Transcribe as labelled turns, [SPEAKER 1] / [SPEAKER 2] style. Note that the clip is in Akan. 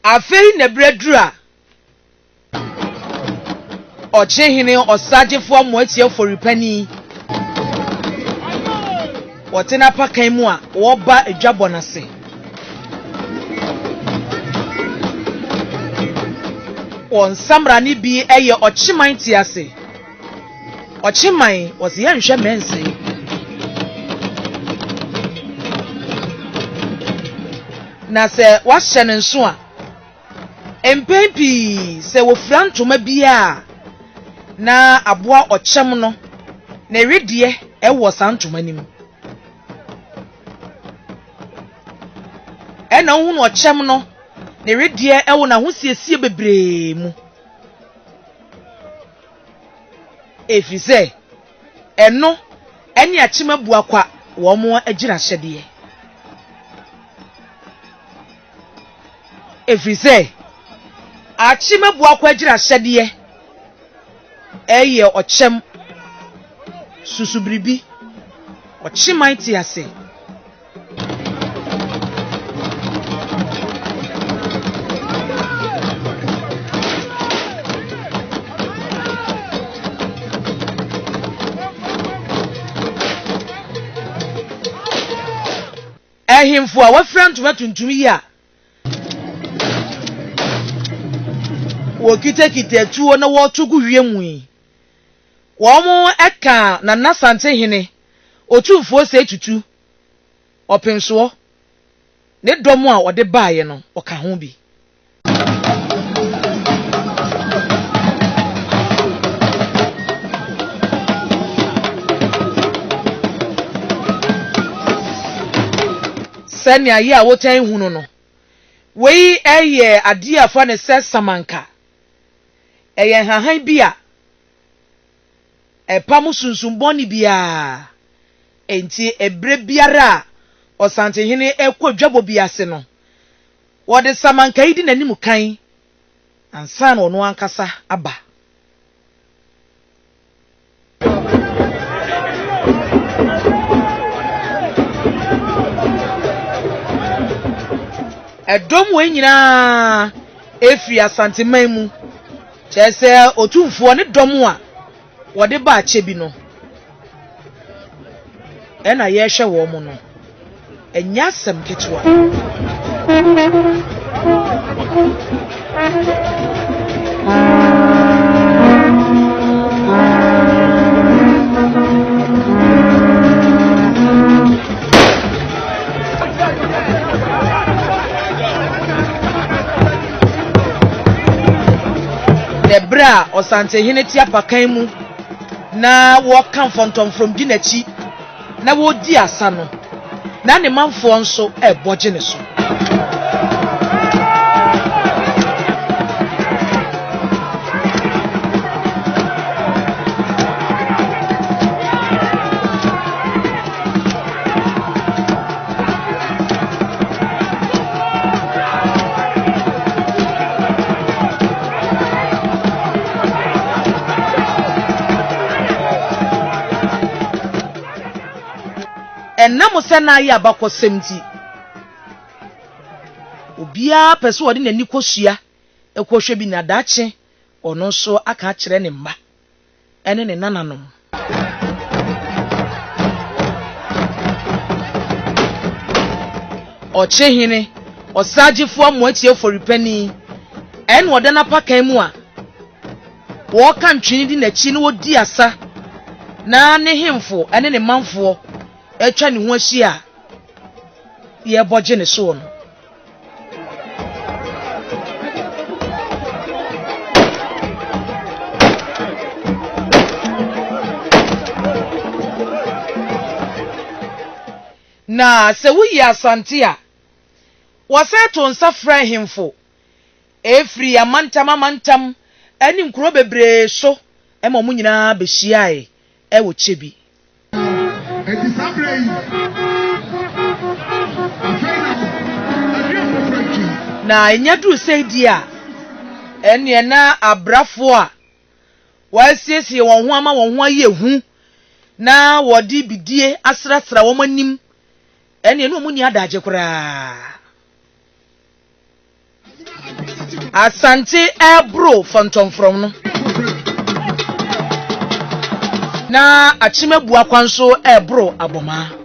[SPEAKER 1] Afei na berɛ aduru a Ɔkyehene Ɔsagyefoɔ Amoatia Foripani wɔte n'apakan mu a wɔreba adwabɔ no ase. Wɔn nsamrane bi yɛ Ɔkyeman te ase. Ɔkyeman, wɔse yɛnhwɛ mmɛnsɛe. Na sɛ wɔahyɛ no nso a, mpɛn pii sɛ wɔfira ntoma biara a, na aboa ɔkyɛm no ne wedeɛ wɔ saa ntoma no mu. Ɛna wohunu ɔkyɛm no ne wedeɛ wɔ n'ahosiesie bebree mu. Ɛfiri sɛ ɛno ne akyem abuakwa wɔn agyirahyɛdeɛ. Ɛfiri sɛ akyem abuakwa agyirahyɛdeɛ ɛyɛ ɔkyɛm susubiribi, ɔkyeman te ase. Ahemfo a wɔafira ntoma tuntum yi a wɔkitakita atuo na wɔreto gu wiem yi, wɔka Nana Asantehene Otumfoɔ Osei Tutu Ɔpensoɔ ne dɔm a ɔde baeɛ no, ɔka ho bi. Sɛnea yɛ a wotaa hu no no, wei yɛ adeɛ a fa no sɛ samanka. Ɛyɛ nhahan bi a Ɛpam sunsum bɔne biara. Enti bere biara a ɔsantehene rekɔ dwabɔ bi ase no, wɔde samanka yi di n'anim kan ansa na ɔno ankasa aba. Ɛdɔm wei nyinaa firi Asanteman mu. Kyerɛ sɛ Otumfoɔ ne dɔm a wɔde ba akyɛ bi no na yɛrehwɛ wɔn no. Ɛnyɛ asɛm ketewa. Na ɛberɛ a Ɔsantehene te apakan mu na wɔka mfɔntɔmfrɔm di n'akyi na wɔredi asa no, na ne manfoɔ nso rebɔ gye ne so. Ɛnam sɛ na ayɛ abakɔsɛm nti, obiara pɛ sɛ ɔde n'ani kosua kɔhwɛ bi na daakye ɔno nso aka akyerɛ ne mma. ne ne nananom. Ɔkyehene, ɔsagyefo amoatia oforipani, ɛna ɔda n'apakan mu a wɔka ntwene di n'akyi na wɔdi asa na ne hemfo ne ne manfoɔ atwa ne ho ahyia a yɛbɔ gye ne soɔ no. Na sɛ woyi Asante a, wɔsan to nsa frɛ ahemfo firi amantam amantam ne nkuro bebree so ma wɔn nyinaa bɛhyiae wɔ Kyebi.
[SPEAKER 2] Enti saa berɛ yi, afei na ɛdeɛ foforɔ atwi.
[SPEAKER 1] Na ɛnya duru sei deɛ a, ɛnneɛ na abrafoɔ a wɔasiesie wɔn ho ama wɔn ho ayɛ hu na wɔde bidie asrasra wɔn anim, ɛnneɛ na wɔn nni adagye koraa. Asante ɛreboro fɔntɔmfrɔm no, na Akyem Abuakwa nso ɛreboro Abɔmaa.